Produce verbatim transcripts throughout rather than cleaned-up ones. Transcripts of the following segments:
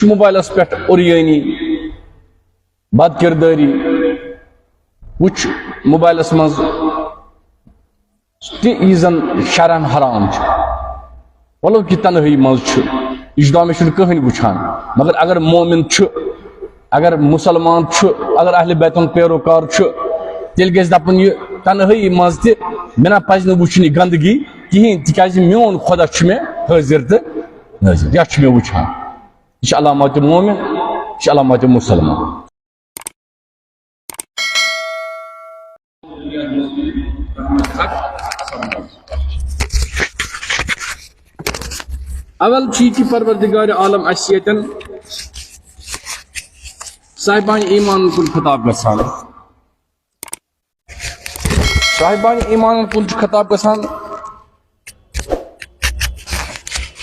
وٕچھ موبایلَس پٮ۪ٹھ اوریٲنی، بد کردٲری، وٕچھ موبایلَس منٛز تہِ یہِ زَن شرعن حرام چھُ، ولو کہِ تنہٲیی منٛز چھُ، یہِ چھُ دَپان مےٚ چھُنہٕ کٕہٕنۍ وٕچھان۔ مگر اگر مومن چھُ، اگر مسلمان چھُ، اگر اہل بیت ہُنٛد پیروکار چھُ، تیٚلہِ گژھِ دَپُن یہِ تنہٲیی منٛز تہِ، مےٚ نہ پَزِ نہٕ وٕچھُن یہِ گندگی کِہیٖنۍ، تِکیازِ میون خۄدا چھُ مےٚ حٲضِر تہٕ نٲظِر، یَتھ چھُ مےٚ وٕچھان۔ یہِ چھِ علامات مومن، یہِ چھِ علامات مسلمان۔ اول چھُ یہِ کہِ پروردگار عالم اَسہِ ییٚتٮ۪ن صاحبان ایمان کُن خطاب گژھان۔ صاحبان ایمان کُن چھُ خطاب گژھان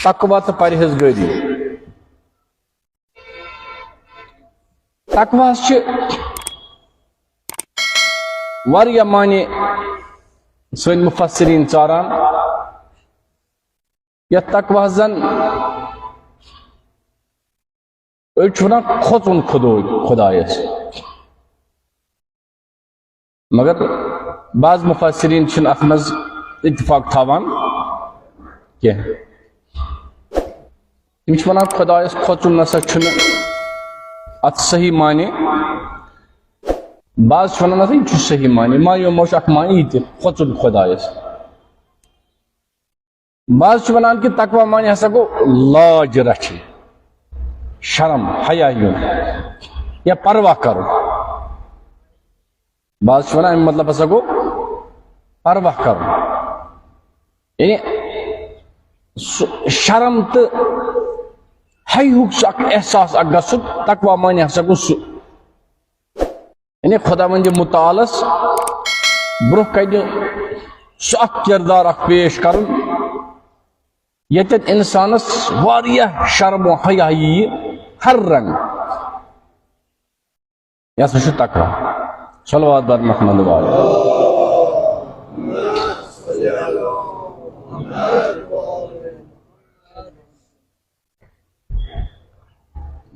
تقوی تہٕ پرہیزگٲری۔ تقواہس چھِ واریاہ معنی سٲنۍ مفسرین ژاران۔ یتھ تقواہس زن أڑۍ چھِ ونان کھوژُن خدو-، خدایس۔ مگر بعض مفسرین چھِنہٕ اتھ منٛز اتفاق تھاوان کینٛہہ۔ تِم چھِ ونان خدایس کھوژُن نسا چھُنہٕ اتھ صحیح معنی۔ بعض چھِ ونان نسا یہِ چھُ صحیح معنی، معنی یِمو چھُ اکھ معنی یہِ تہِ کھوژُن خدایس۔ بعض چھِ ونان کہِ تقوی معنی ہسا گوٚو لاج رچھِنۍ، شرم، حیا یُن یا پرواہ کرُن۔ بعض چھِ ونان اَمیُک مطلب ہسا گوٚو پرواہ کرُن، یعنی سُہ شرم تہٕ حیہُک سُہ اکھ احساس اکھ گژھُن، تقوی معنی ہسا گوٚو سُہ۔ یعنی خداوند متعالس برونٛہہ کنہِ سُہ اکھ کردار اکھ پیش کرُن، ییٚتٮ۪ن انسانس واریاہ شرم و حیا ییہِ ہر رنگ۔ یہِ ہسا چھُ تقوی۔ صلوات بر محمد وآلہ۔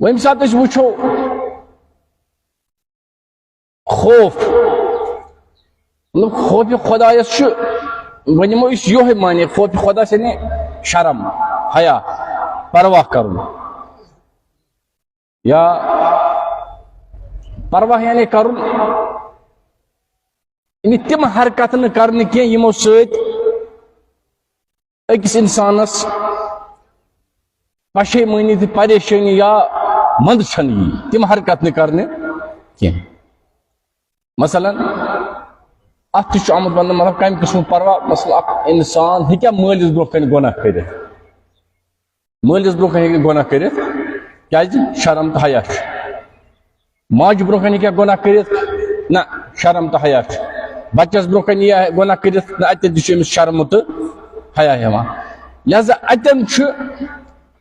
وۄنۍ ییٚمہِ ساتہٕ أسۍ وٕچھو، خوف، مطلب، خوفِ خۄدایَس چھُ، وۄنۍ نِمو أسۍ یِہوٚے معنی، خوفِ خۄدایَس یعنی شرم، حیا، پرواہ کَرُن۔ یا پرواہ یعنی کَرُن، یعنی تِم حرکت نہٕ کَرنہٕ کینٛہہ، یِمو سۭتۍ أکِس اِنسانَس پشیمٲنی تہٕ پریشٲنی یا منٛدچھن یی، تِم حرکت نہٕ کرنہٕ کینٛہہ۔ مثلاً، اتھ تہِ چھُ آمُت وننہٕ، مطلب، کمہِ قٕسمُک پرواہ؟ مثلاً، اکھ انسان ہیٚکیٛاہ مٲلِس برونٛہہ کنہِ گۄناہ کٔرِتھ؟ مٲلِس برونٛہہ کنہِ ہیٚکہِ نہٕ گۄناہ کٔرِتھ، کیازِ؟ شرم تہٕ حیا چھُ۔ ماجہِ برونٛہہ کنہِ ہیٚکیٛاہ گۄناہ کٔرِتھ؟ نہ، شرم تہٕ حیا چھُ۔ بچس برونٛہہ کنہِ ییٖہا گۄناہ کٔرِتھ، نہ، اتٮ۪ن تہِ چھُ أمِس شرم تہٕ حیا یِوان۔ لہذا اتٮ۪ن چھُ،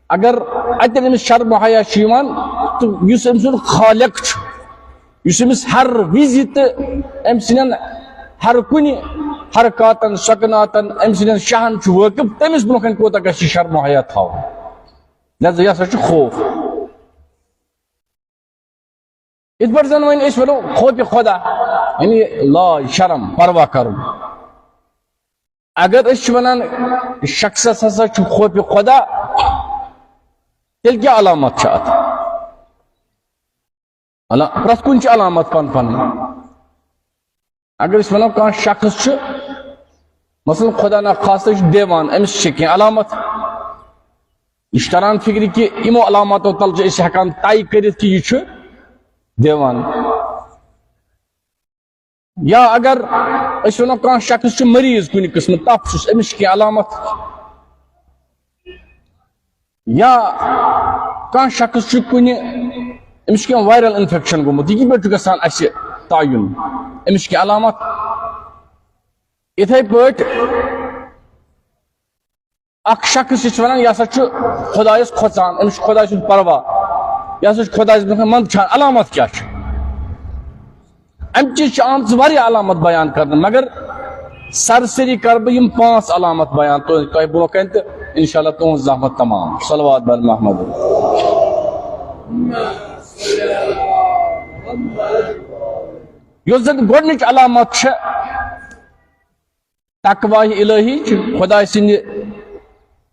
اگر اتٮ۪ن أمِس شرم و حیا چھُ یِوان، تہٕ یُس أمۍ سُنٛد خالق چھُ، یُس أمِس ہر وِزِ تہٕ أمۍ سٕنٛدٮ۪ن ہر کُنہِ حرکاتن، سکناتن، أمۍ سٕنٛدٮ۪ن شاہن چھُ وٲقف، تٔمِس برونٛہہ کنہِ کوٗتاہ گژھِ یہِ شرم و حیا تھاوُن؟ لہذا یہِ ہسا چھُ خوف۔ یِتھ پٲٹھۍ زن وۄنۍ أسۍ ونو خوفِ خۄدا، یعنی لاج، شرم، پرواہ کرُن۔ اگر أسۍ چھِ ونان شخصس ہسا چھُ خوفِ خۄدا، تیٚلہِ کیٛاہ علامت چھِ اتھ؟ علا-، پرٛٮ۪تھ کُنہِ چھِ علامت پن پنٕنۍ۔ اگر أسۍ ونو کانٛہہ شخص چھُ، مثلاً، خۄدا نخواستہ چھُ دیوان، أمِس چھِ کینٛہہ علامت۔ یہِ چھُ تران فِکرِ کہِ یِمو علاماتو تل چھِ أسۍ ہٮ۪کان طے کٔرِتھ کہِ یہِ چھُ دیوان۔ یا اگر أسۍ ونو کانٛہہ شخص چھُ مریض کُنہِ قٕسمہٕ، تپھ چھُس، أمِس چھِ کینٛہہ علامت۔ یا کانٛہہ شخص چھُ کُنہِ، أمِس چھُ کینٛہہ viral infection گوٚمُت، یہِ کِتھ پٲٹھۍ چھُ گژھان اَسہِ تعیُن؟ أمِس چھِ کینٛہہ علامت۔ یِتھَے پٲٹھۍ اکھ شخص چھِ أسۍ وَنان، یہِ ہسا چھُ خۄدایَس کھۄژان، أمِس چھُ خۄداے سُنٛد پرواہ، یہِ ہسا چھُ خۄدایَس برٛونٛہہ منٛدچھان، علامت کیٛاہ چھِ؟ اَمہِ چیٖز چھِ آمژٕ واریاہ علامت بیان کرنہٕ، مگر سرسری کرٕ بہٕ یِم پانٛژھ علامت بیان تُہنٛد، تۄہہِ برونٛہہ کنہِ تہٕ انشاءاللہ تُہنٛز زحمت تمام۔ صلوات بر محمد۔ یۄس زن گۄڈنِچ علامت چھےٚ تقوی الہی، خداے سٕنٛدِ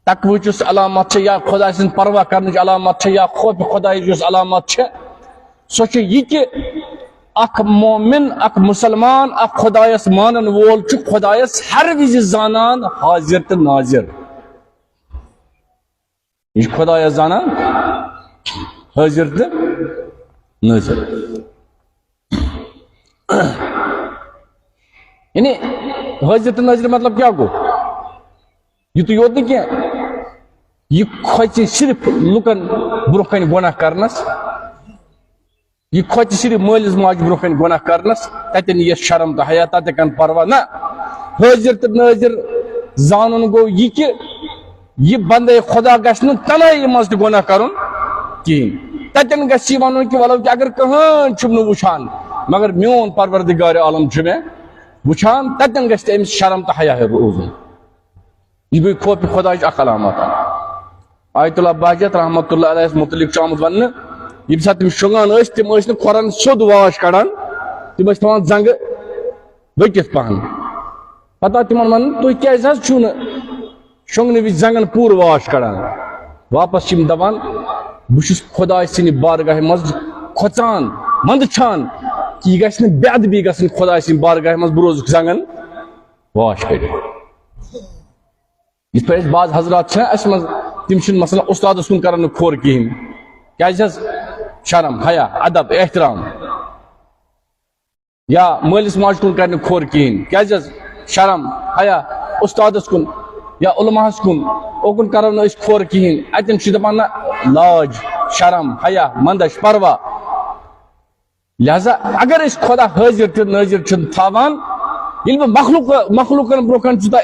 تقویچ یۄس علامت چھےٚ، یا خداے سٕنٛز پرواہ کرنٕچ علامت چھےٚ، یا خوف خدایچ یۄس علامت چھےٚ، سۄ چھےٚ یہِ کہِ اکھ مومن، اکھ مسلمان، اکھ خدایس مانن وول چھُ خدایس ہر وِزِ زانان، حاضر تہٕ ناظر۔ یہِ چھُ خدایس زانان، حٲضِر تہٕ نٲظِر۔ یعنی حٲضِر تہٕ نٲظِر مطلب کیٛاہ گوٚو؟ یِتُے یوت نہٕ کینٛہہ، یہِ کھۄژِ صرف لُکن برونٛہہ کنہِ گۄناہ کرنس۔ یہِ کھۄژِ صرف مٲلِس ماجہِ برونٛہہ کنہِ گۄناہ کرنس، تتٮ۪ن یِیَس شرم تہٕ حیا، تتہِ کن پرواہ نہ۔ حٲضِر تہٕ نٲظِر زانُن گوٚو یہِ کہِ یہِ بندے خدا گژھِ نہٕ تنہٲیی منٛز تہِ گۄناہ کرُن کِہیٖنۍ۔ تتٮ۪ن گژھِ یہِ ونُن کہِ ولو کہِ اگر کٕہٕنۍ چھُم نہٕ وٕچھان، مگر میون پروردگار عالم چھُ مےٚ وٕچھان، تتٮ۪ن گژھِ تہِ أمِس شرم تہٕ حیا روزُن۔ یہِ گٔے خوفِ خدایِچ اکھ علامت۔ آیت اللہ بہجت رحمتہ اللہ علیہس متعلق چھُ آمُت وننہٕ، ییٚمہِ ساتہٕ تِم شۄنٛگان ٲسۍ، تِم ٲسۍ نہٕ کھۄرن سیوٚد واش کڑان، تِم ٲسۍ تھاوان زنٛگہٕ ؤکِتھ پہن۔ پتہٕ آو تِمن وننہٕ، "تُہۍ کیازِ حظ چھِو نہٕ شۄنٛگنہٕ وِزِ زنٛگن پوٗرٕ واش کڑان؟" واپس چھِ یِم دپان، "بہٕ چھُس خداے سٕنٛدِ بارگاہہِ منٛز کھۄژان، منٛدچھان کہِ یہِ گژھِ نہٕ بے ادبی گژھٕنۍ خداے سٕنٛدِ بارگاہہِ منٛز، بہٕ روزُکھ زنٛگن واش کٔرِتھ۔" یِتھ پٲٹھۍ أسۍ بعض حضرات چھِ اَسہِ منٛز، تِم چھِنہٕ مثلاً اُستادَس کُن کران نہٕ کھور کِہیٖنۍ۔ کیٛازِ حظ؟ شرم، حیا، ادب، احترام۔ یا مٲلِس ماجہِ کُن کرِ نہٕ کھور کِہیٖنۍ۔ کیٛازِ حظ؟ شرم، حیا، اُستادَس کُن یا علماہَس کُن، اوکُن کرو نہٕ أسۍ کھور کِہیٖنۍ۔ اَتٮ۪ن چھِ دَپان نہ، لاج، شرم، حیا، منٛدَچھ، پروا۔ لہذا اگر أسۍ خدا حٲضِر تہٕ نٲظِر چھِنہٕ تھاوان، ییٚلہِ بہٕ مخلوق، مخلوقن برونٛہہ کنہِ چھُس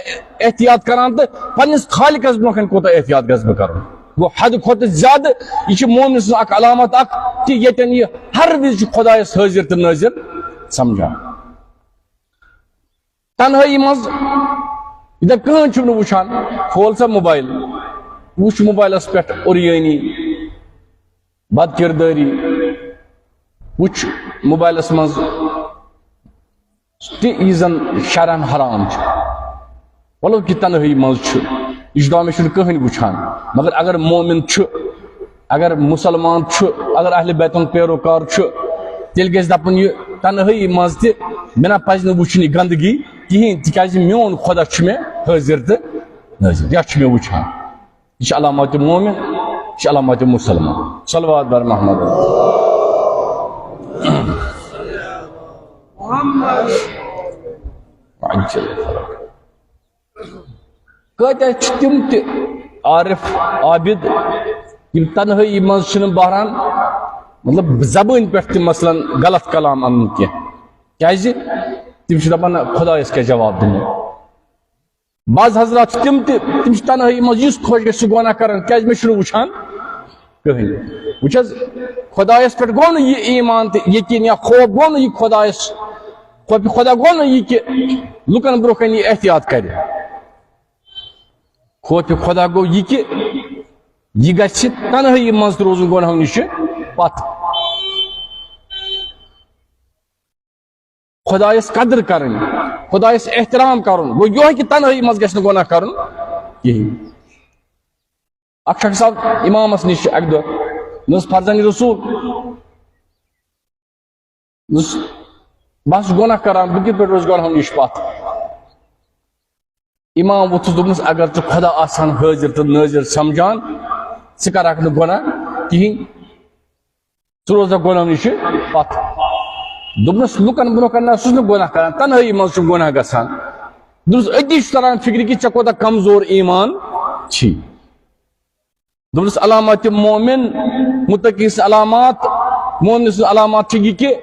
احتیاط کران تہٕ پننِس خالقس برونٛہہ کنہِ کوٗتاہ احتیاط گژھٕ بہٕ کرُن؟ گوٚو حد کھۄتہٕ زیادٕ۔ یہِ چھِ مومن سٕنٛز اکھ علامت اکھ کہِ ییٚتٮ۪ن یہِ ہر وِزِ چھُ خدایس حٲضِر تہٕ نٲظِر سمجھان۔ تنہٲیی منٛز ییٚتٮ۪ن کٕہٕنۍ چھُم نہٕ وٕچھان، کھول سا موبایل، وٕچھ موبایلس پٮ۪ٹھ اوریٲنی، بد کردٲری، وٕچھ موبایلس منٛز تہِ یہِ زن شرعن حرام چھُ، ولو کہِ تنہٲیی منٛز چھُ، یہِ چھُ دپان مےٚ چھُنہٕ کٕہٕنۍ وٕچھان۔ مگر اگر مومن چھُ، اگر مسلمان چھُ، اگر اہل بیتُن پیروکار چھُ، تیٚلہِ گژھِ دپُن یہِ تنہٲیی منٛز تہِ، مےٚ نہ پزِ نہٕ وٕچھُن یہِ گندگی کِہیٖنۍ، تِکیازِ میون خۄدا چھُ مےٚ حٲضِر تہٕ نٲظِر، یا چھُ مےٚ وٕچھان۔ یہِ چھِ علامات مومن، یہِ چھِ علامات مسلمان۔ صلوات بر محمد۔ کۭتیاہ چھِ تِم تہِ عارف، عابد، یِم تنہٲیی منٛز چھِنہٕ بہران، مطلب، زبٲنۍ پٮ۪ٹھ تہِ مثلاً غلط کلام اَنُن کینٛہہ، کیٛازِ؟ تِم چھِ دَپان، نہ، خۄدایَس کیٛاہ جواب دِمو؟ بعض حضرات چھِ تِم تہِ، تِم چھِ تنہٲیی منٛز یُس خۄش گژھِ سُہ گۄناہ کران، کیٛازِ مےٚ چھُنہٕ وٕچھان کٕہٕنۍ۔ وٕچھ حظ، خۄدایَس پٮ۪ٹھ گوٚو نہٕ یہِ ایٖمان تہٕ یقیٖن یا خوف گوٚو نہٕ یہِ خۄدایَس، خوفِ خۄدا گوٚو نہٕ یہِ کہِ لُکَن برونٛہہ کَنہِ یہِ احتیاط کَرِ۔ خوفِ خۄدا گوٚو یہِ کہِ یہِ گژھِ تنہٲیی منٛز تہِ روزُن گۄناہو نِشہِ پتھ۔ خۄدایَس قدٕر کَرٕنۍ، خۄدایَس احترام کَرُن۔ گوٚو یِہوٚے کہِ تنہٲیی منٛز گژھِ نہٕ گۄناہ کَرُن کِہیٖنۍ۔ اَکھ شخص آو اِمامَس نِش اَکہِ دۄہ، دوٚپنَس، "فرزند رسول، دوٚپنَس، بہٕ ہا چھُس گۄناہ کَران، بہٕ کِتھ پٲٹھۍ روزٕ گۄناہو نِش پَتھ؟" اِمام ووٚتھُس، دوٚپنَس، "اگر ژٕ خۄدا آسہٕ ہن حٲضِر تہٕ نٲظِر سَمجھان، ژٕ کَرَکھ نہٕ گۄناہ کِہیٖنۍ۔" ژٕ روزکھ گۄناہو نِش پتھ۔ دوٚپنَس، لُکن برونٛہہ کنہِ نہ چھُس نہٕ گۄناہ کران، تنہٲیی منٛز چھُم گۄناہ گژھان۔ دوٚپنَس، أتی چھُ تران فکرِ کہِ ژےٚ کوٗتاہ کمزور ایمان چھی۔ دوٚپنَس، علامات مومن، متقی سٕنٛز علامات، مومن سٕنٛز علامات چھِ یہِ کہِ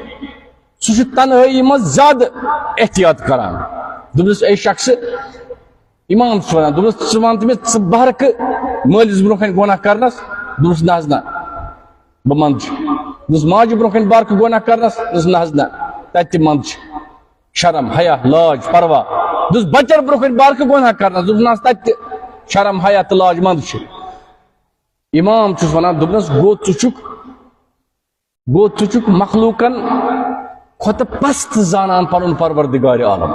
سُہ چھُ تنہٲیی منٛز زیادٕ احتیاط کران۔ دوٚپنَس، اے شخص، امام چھُس ونان، دوٚپنَس، ژٕ وَن تہٕ مےٚ، ژٕ بہرکھٕ مٲلِس برونٛہہ کنہِ گۄناہ کرنس؟ دوٚپنَس، نہ حظ نہ، بہٕ منٛدٕ چھُ۔ دوٚپنَس، ماجہِ برونٛہہ کنہِ بہرکھٕ گۄناہ کرنس؟ دوٚپنَس، نہ حظ نہ، تتہِ تہِ منٛدٕ چھُ۔ شرم، حیا، لاج، پروا۔ دوٚپنَس، بچن برونٛہہ کنہِ بہرکھٕ گۄناہ کرنس؟ دوٚپنَس، نہ حظ، تتہِ تہِ شرم، حیا تہٕ لاج منٛدٕ چھُ۔ امام چھُس ونان، دوٚپنَس، گوٚو ژٕ چھُکھ گوٚو، ژٕ چھُکھ مخلوقن کھۄتہٕ پست زانان پنُن پروردگار عالم۔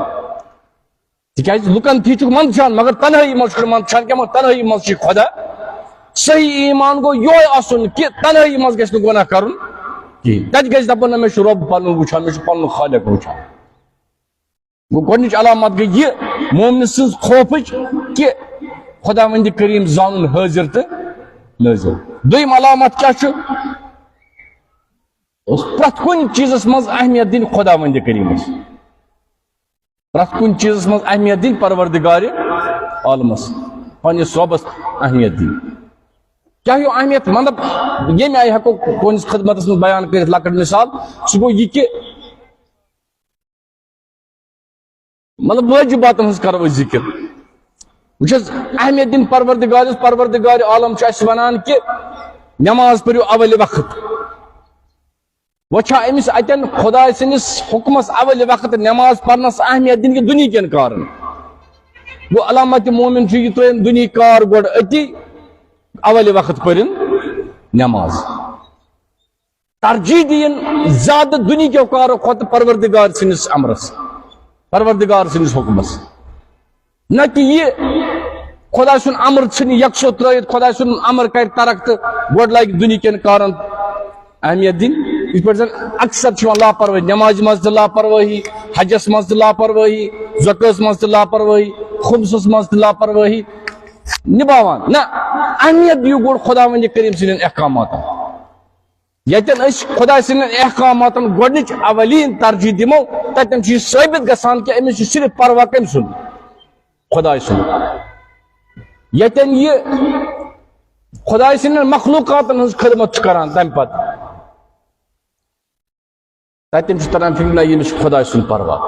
تِکیازِ لُکن تھی چھُکھ منٛدچھان، مگر تنہٲیی منٛز چھُکھ نہٕ منٛدچھان کینٛہہ، مگر تنہٲیی منٛز چھُے خۄدا۔ صحیح ایمان گوٚو یِہوٚے آسُن کہِ تنہٲیی منٛز گژھِ نہٕ گۄناہ کرُن کِہیٖنۍ۔ تتہِ گژھِ دپُن، نہ، مےٚ چھُ رۄب پنُن وٕچھان، مےٚ چھُ پنُن خالق وٕچھان۔ گوٚو، گۄڈٕنِچ علامت گٔے یہِ مومنہٕ سٕنٛز خوفٕچ کہِ خۄداوندِ کریٖم زانُن حٲضِر تہٕ نٲضِر۔ دوٚیِم علامت کیٛاہ چھُ؟ پرٛٮ۪تھ کُنہِ چیٖزس منٛز اہمیت دِنۍ خۄداوندِ کریٖمس، پرٛٮ۪تھ کُنہِ چیٖزس منٛز اہمیت دِنۍ پروردگارِ عالمس، پننِس رۄبس اہمیت دِنۍ۔ کیٛاہ ہیوٗ اہمیت؟ مطلب، ییٚمہِ آیہِ ہٮ۪کو تُہنٛدِس خدمتس منٛز بیان کٔرِتھ لۄکٕٹ مثال، سُہ گوٚو یہِ کہِ مطلب، واجباتن ہٕنٛز کرو أسۍ ذِکِر۔ وٕچھ حظ، اہمیت دِنۍ پروردگارس، پروردگار عالم چھُ اَسہِ وَنان کہِ نٮ۪ماز پٔرِو اولِ وقت۔ وۄنۍ چھا أمِس اَتٮ۪ن خۄداے سٕنٛدِس حُکمس اولِ وقت نٮ۪ماز پرنس اہمیت دِنۍ کہِ دُنیہکٮ۪ن کارن؟ گوٚو، علامت مومن چھُ یہِ ترٛٲیِن دُنیہٕکۍ کار گۄڈٕ أتی، اولِ وقت پٔرِن نٮ۪ماز۔ ترجیح دِیِن زیادٕ دُنیہکیو کارو کھۄتہٕ پروردگار سٕنٛدِس امرس، پروردگار سٕنٛدِس حُکمس۔ نہ کہِ یہِ خۄداے سُنٛد امر ژھٕنہِ یکسو ترٲیِتھ، خۄداے سُنٛد امر کرِ ترک تہٕ گۄڈٕ لگہِ دُنیہکٮ۪ن کارن اہمیت دِنۍ۔ یِتھ پٲٹھۍ زن اکثر چھِ یِوان لاپروٲہی، نمازِ منٛز تہِ لاپروٲہی، حجس منٛز تہِ لاپروٲہی، زکٲژ منٛز تہِ لاپروٲہی، خُمسس منٛز تہِ لاپروٲہی نِباوان۔ نہ، اہمیت دِیِو گۄڈٕ خۄداوندِ کریٖم سٕنٛدٮ۪ن احکاماتن۔ ییٚتٮ۪ن أسۍ خۄداے سٕنٛدٮ۪ن احکاماتن گۄڈٕنِچ اولین ترجیح دِمو، تتٮ۪ن چھُ یہِ ثٲبت گژھان کہِ أمِس چھُ صرف پرواہ کٔمۍ سُنٛد؟ خۄداے سُنٛد۔ ییٚتٮ۪ن یہِ خۄداے سٕنٛدٮ۪ن مخلوقاتن ہٕنٛز خدمت چھُ کران، تمہِ پتہٕ تتٮ۪ن چھُ تران فِکرِ، نہ، ییٚمِس چھُ خۄداے سُنٛد پرواہ۔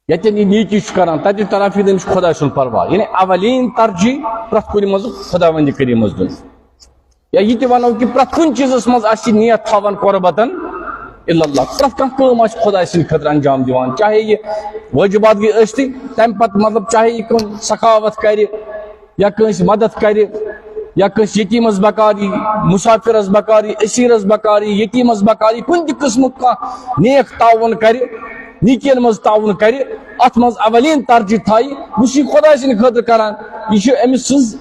ییٚتٮ۪ن یہِ نیکی چھُ کران، تتٮ۪ن چھُ تران فِکرِ، أمِس چھُ خۄداے سُنٛد پرواہ۔ یعنی اولین ترجیح پرٛٮ۪تھ کُنہِ منٛز خۄداوندِ کریٖمس دیُن۔ یا یہِ تہِ ونو کہِ پرٛٮ۪تھ کُنہِ چیٖزس منٛز آسہِ یہِ نیت تھاوان قربتن الا اللہ، پرٛٮ۪تھ کانٛہہ کٲم آسہِ خۄداے سٕنٛدِ خٲطرٕ انجام دِوان، چاہے یہِ وٲجبات گٔے ٲسۍتٕے، تمہِ پتہٕ مطلب چاہے یہِ کٲم سخاوت کرِ، یا کٲنٛسہِ مدد کرِ، یا کٲنٛسہِ یتیٖمس بکار یی، مسافرس بکار یی، اسیرس بکار یی، یتیٖمس بکار یی، کُنہِ تہِ قٕسمُک کانٛہہ نیک تعاوُن کرِ، نیکین منٛز تعاوُن کرِ، اتھ منٛز اولین ترجیح تھایہِ، بہٕ چھُس یہِ خۄداے سٕنٛدِ خٲطرٕ کران۔ یہِ چھُ أمۍ سٕنٛز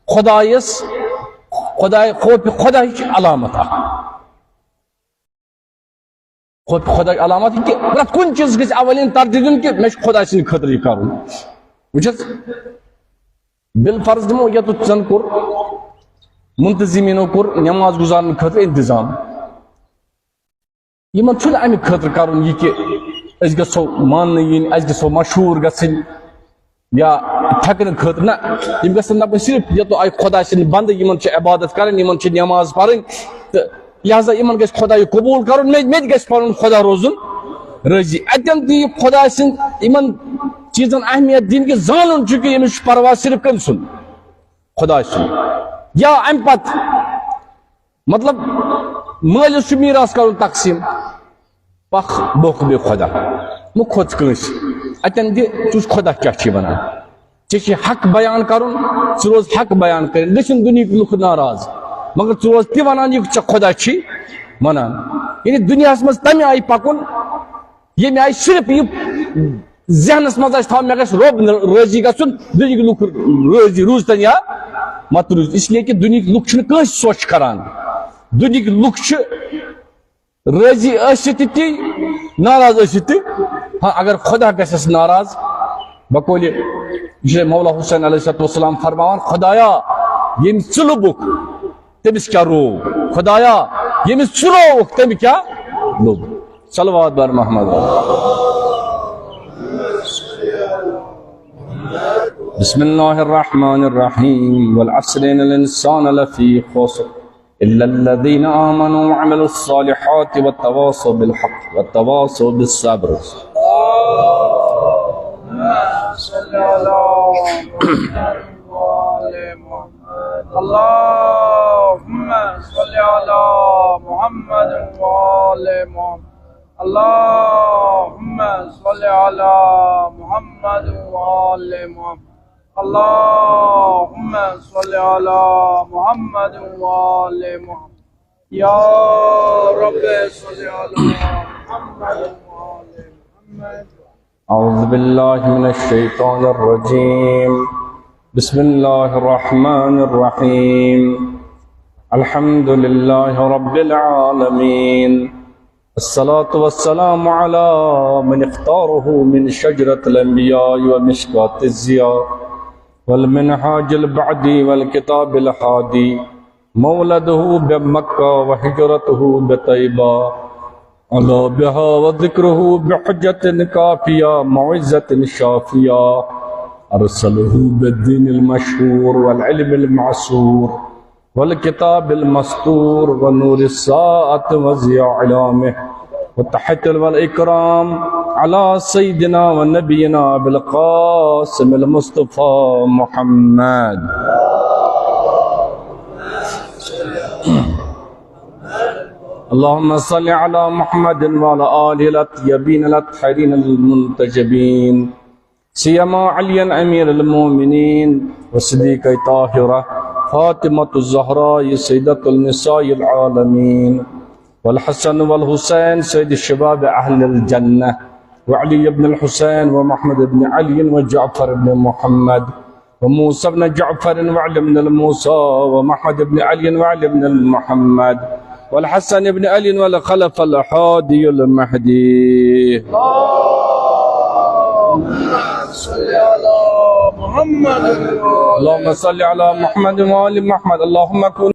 خۄدایس، خۄداے، خوفِ خۄداہٕچ علامت اکھ۔ خوفِ خۄداہٕچ علامت یہِ کہِ پرٛٮ۪تھ کُنہِ چیٖزس گژھِ اولین ترجیح دیُن کہِ مےٚ چھُ خۄداے سٕنٛدِ خٲطرٕ یہِ کرُن۔ وٕچھ حظ، بالفرض دِمو ییٚتٮ۪تھ زن کوٚر منتظمیٖنو کوٚر نٮ۪ماز گُزارنہٕ خٲطرٕ انتظام۔ یِمن چھُنہٕ امہِ خٲطرٕ کرُن یہِ کہِ أسۍ گژھو ماننہٕ یِنۍ، اسہِ گژھو مشہوٗر گژھٕنۍ یا تھکنہٕ خٲطرٕ۔ نہ، یِم گژھن دپٕنۍ صرف یوٚتو آیہِ خۄداے سٕنٛدۍ بندٕ، یِمن چھِ عبادت کرٕنۍ، یِمن چھِ نٮ۪ماز پرٕنۍ، تہٕ لہذا یِمن گژھِ خۄدایہِ قبوٗل کرُن، مےٚ، مےٚ تہِ گژھِ پنُن خۄدا روزُن رٲضی۔ اتٮ۪ن تہِ یہِ خۄداے سٕنٛد یِمن چیٖزن اہمیت دِنۍ کہِ زانُن چھُ کہِ ییٚمِس چھُ پرواہ صرف کٔمۍ سُنٛد؟ خۄداے سُنٛد۔ یا امہِ پتہٕ مطلب، مٲلِس چھُ میٖراث کرُن تقسیٖم، پکھ بوکھ بیٚیہِ خۄدا، مہٕ کھوژ کٲنٛسہِ۔ اتٮ۪ن دِ، ژٕ وٕچھ خۄدا کیٛاہ چھُے ونان۔ ژےٚ چھُے حق بیان کرُن، ژٕ روز حق بیان کٔرِتھ، گٔژھِنۍ دُنیہٕکۍ لُکھ ناراض، مگر ژٕ روز تہِ ونان یہِ ژےٚ خۄدا چھُے ونان۔ یعنی دُنیاہس منٛز تمہِ آیہِ پکُن، ییٚمہِ آیہِ صرف یہِ ذہنس منٛز آسہِ تھاوُن، مےٚ گژھِ رۄب نہ-، رٲضی گژھُن، دُنیہٕکۍ لُکھ رٲضی روٗزتن یا مت روٗز۔ اس لیے کہِ دُنیہٕکۍ لُکھ چھِنہٕ کٲنٛسہِ سۄچھ کران۔ دُنیہٕکۍ لُکھ چھِ رٲضی ٲسِتھ تہِ تی، ناراض ٲسِتھ تہِ۔ ہاں، اگر خۄدا گژھٮ۪س ناراض، بقولِ، یہِ چھُ مولا حسین علیہ الصلوۃ والسلام فرماوان، خۄدایا، ییٚمۍ ژٕ لوٚبُکھ، تٔمِس کیٛاہ روو؟ خۄدایا، ییٚمِس ژٕ رووُکھ، تٔمۍ کیٛاہ لوٚب؟ صلوات بر محمد۔ بسم الله الرحمن الرحيم. والعصر إن الإنسان لفي خسر. إلا الذين آمنوا وعملوا الصالحات وتواصوا بالحق وتواصوا بالصبر. اللهم صل على محمد وآل محمد. اللهم صل على محمد وآل محمد. اللهم صل على محمد وآل محمد. يا أعوذ بالله من الشيطان الرجيم. بسم الله الرحمن الرحيم. الحمد لله رب العالمين. الصلاة والسلام على من اختاره من شجرة الأنبياء ومشكاة الضياء والمنهاج البعدي والكتاب الهادي، مولده بمكة وهجرته بطيبة، علا بها وذكره بحجة كافية موعظة شافية، أرسله بالدين المشهور والعلم المعصور والكتاب المستور ونور الساعة وضياء علامه والتحية والإكرام على سيدنا ونبينا أبي القاسم المصطفى محمد. اللهم صل على محمد وعلى آله الأطيبين الأطهرين المنتجبين، سيما عليا أمير المؤمنين والصديقة الطاهرة فاطمة الزهراء سيدة النساء العالمين، والحسن والحسين سيد الشباب أهل الجنة، وعلي بن الحسين ومحمد بن علي وجعفر بن محمد وموسى بن جعفر وعلي بن الموسى ومحمد بن علي وعلي بن المحمد والحسن بن علي والخلفاء الهادي المهدي. اللهم صل على محمد. اللهم صل على محمد وآل محمد. اللهم كن